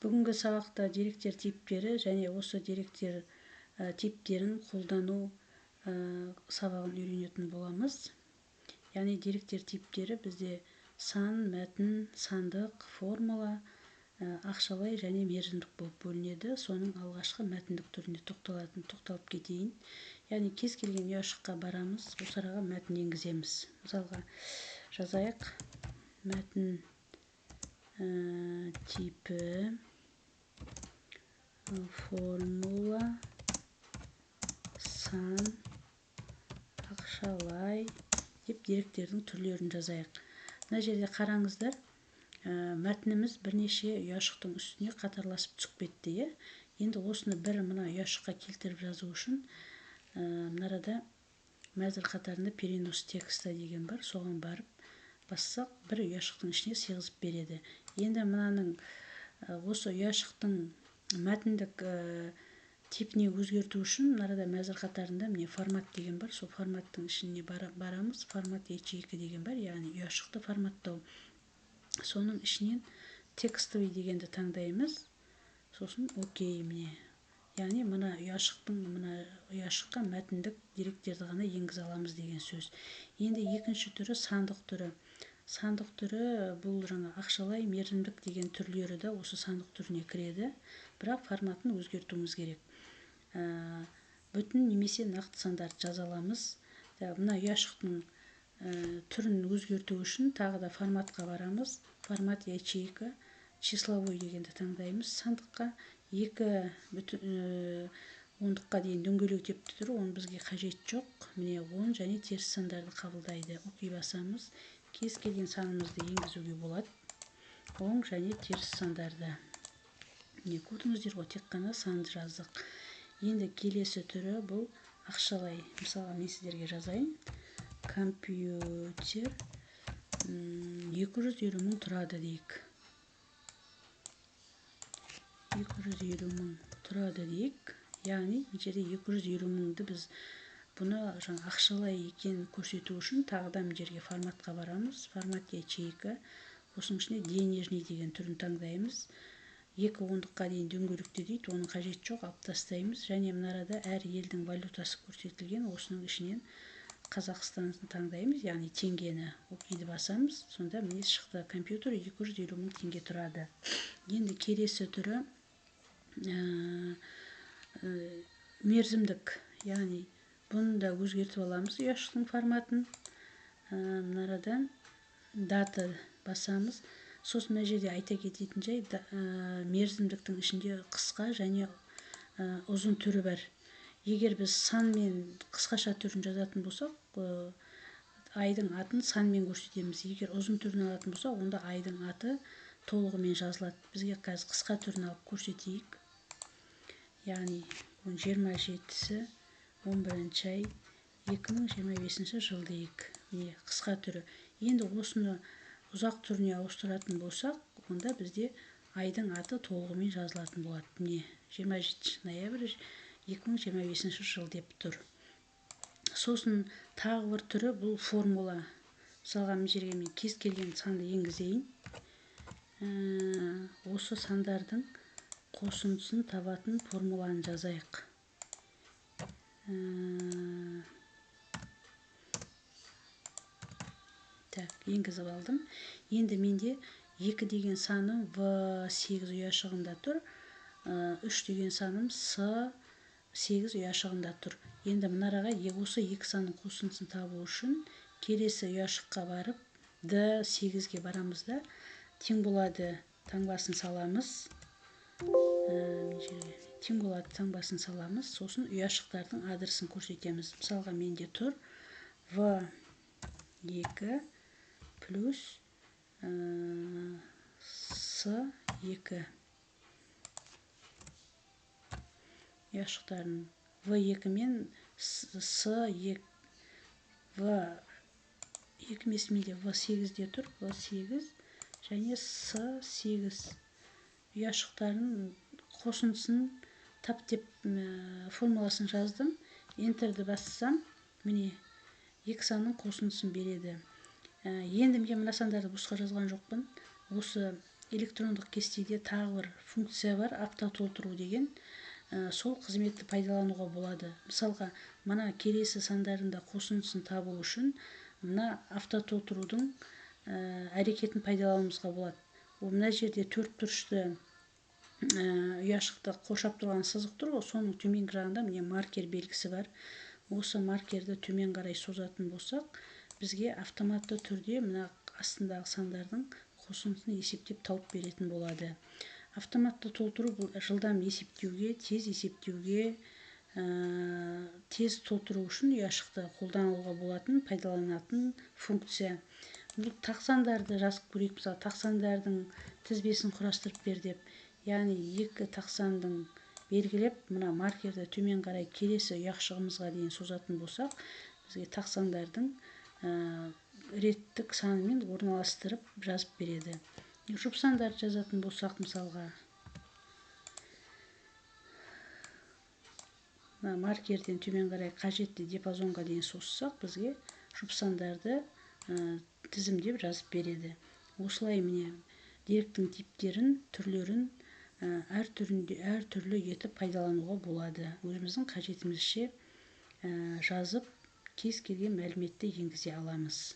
Бүгінгі сабақта деректер типтері және осы деректер типтерін қолдану сабағын үйренетін боламыз. Яғни деректер типтері бізде сан, мәтін, сандық, формула, ақшалай және мерзімдік болып бөлінеді. Соның алғашқы мәтіндік түріне тоқталып кетейін. Яғни кез келген ұяшыққа барамыз, осы араға мәтін енгіземіз. Мысалға жазайық, мәтін типі формула, сан, ақшалай деп деректердің түрлерін жазайық. Мына жерде қараңыздар, мәтініміз бірнеше ұяшықтың үстіне қатарласып түсіп кетті. Енді осыны бір мына ұяшыққа келтіріп жазу үшін мына арада мәзір қатарында перенос текста деген бар, соған барып бассақ, бір ұяшықтың ішіне сыйғызып береді. Енді мынаның осы ұяшықтың мәтіндік типіне өзгерту үшін мына арада мәзір қатарында міне формат деген бар, сол форматтың ішіне барамыз. Формат ячейка деген бар, яғни ұяшықты форматтау. Соның ішінен текстовый дегенді таңдаймыз, сосын окей, міне. Яғни мына ұяшықтың мына ұяшыққа мәтіндік деректерді ғана енгізе аламыз деген сөз. Енді екінші түрі сандық түрі. Сандық түрі бұл жаңа ақшалай, мерзімдік деген түрлері де осы сандық түріне кіреді, бірақ форматын өзгертуіміз керек. Бүтін немесе нақты сандарды жаза аламыз. Мына ұяшықтың түрін өзгерту үшін тағы да форматқа барамыз. Формат ячейка, числовой дегенді таңдаймыз. Сандыққа 2 бүтін ондыққа дейін дөңгелек типті түрі, оның бізге қажет жоқ. Міне 10 және теріс сандарды қабылдайды. Окей басамыз. Кез келген санымызды енгізуге болады. Оң және теріс сандарды. Міне көрдіңіздер ғой, тек қана санды жаздық. Енді келесі түрі бұл ақшалай. Мысалға мен сіздерге жазайын. Компьютер 250 мың тұрады дейік. 250 мың тұрады дейік. Яғни мына жерде 250 мыңды біз бұны жаңа ақшалай екенін көрсету үшін тағы да мына жерге форматқа барамыз. Формат ячейка. Осының ішінде денежный деген түрін таңдаймыз. 2 ондыққа дейін дөңгелекте дейді, оның қажеті жоқ, алып тастаймыз. Және мына арада әр елдің валютасы көрсетілген, осының ішінен Қазақстанды таңдаймыз, яғни теңгені. Окейді басамыз, сонда міне шықты, компьютер 250 мың теңге тұрады. Енді келесі түрі мерзімдік, яғни бұны да өзгертіп аламыз ұяшықтың форматын. Мына арадан дата басамыз. Сосын мына жерде айта кететін жай, мерзімдіктің ішінде қысқа және ұзын түрі бар. Егер біз санмен қысқаша түрін жазатын болсақ, айдың атын санмен көрсетеміз. Егер ұзын түрін алатын болсақ, онда айдың аты толығымен жазылады. Бізге қазір қысқа түрін алып көрсетейік. Яғни 27-сі 11 ай 2025 жыл дейік. Міне қысқа түрі. Енді осыны ұзақ түріне ауыстыратын болсақ, онда бізде айдың аты толығымен жазылатын болады. Міне 27 ноябрь 2025 жыл деп тұр. Сосын тағы бір түрі бұл формула. Мысалға мына жерге мен кез келген санды енгізейін. Осы сандардың қосындысын табатын формуланы жазайық. Так, енгізіп алдым. Енді менде 2 деген саным В8 ұяшығында тұр, 3 деген саным С8 ұяшығында тұр. Енді мына араға осы екі санның қосындысын табу үшін келесі ұяшыққа барып Д8-ге барамыз да, тең болады таңбасын саламыз. Тең болады таңбасын саламыз, сосын ұяшықтардың адресін көрсетеміз. Мысалға менде тұр В2 плюс С2 ұяшықтарын В2 мен С2, В2 емес, менде В8-де тұр, В8 және С8 ұяшықтарын қосындысын тап деп формуласын жаздым. Enter'ді бассам, міне екі санның қосындысын береді. Енді мен мына сандарды босқа жазған жоқпын. Осы Электрондық кестеде тағы бір функция бар, автотолтыру деген. Сол қызметті пайдалануға болады. Мысалға, мына келесі сандардың да қосындысын табу үшін мына автотолтырудың әрекетін пайдалануымызға болады. Ол мына жерде төрт бұрышты ұяшықты қоршап тұрған сызық тұр ғой, соның төменгі жағында міне маркер белгісі бар. Осы маркерді төмен қарай созатын болсақ, бізге автоматты түрде мына астындағы сандардың қосындысын есептеп тауып беретін болады. Автоматты толтыру бұл жылдам есептеуге, тез есептеуге, тез толтыру үшін ұяшықты қолдануға болатын, пайдаланатын функция. Бұл тақ сандарды жазып көрейік. Мысалы, тақ сандардың тізбесін құрастырып бер деп, яғни екі тақ сандың белгілеп, мына маркерді төмен қарай келесі ұяшығымызға дейін созатын болсақ, бізге тақ сандардың реттік санымен орналастырып жазып береді. Жұп сандарды жазатын болсақ, мысалға, мына маркерден төмен қарай қажетті диапазонға дейін созсақ, бізге жұп сандарды тізімдеп жазып береді. Осылай міне деректің типтерін, түрлерін әр түрлі етіп пайдалануға болады. Өзіміздің қажетімізше жазып, кез келген мәліметті енгізе аламыз.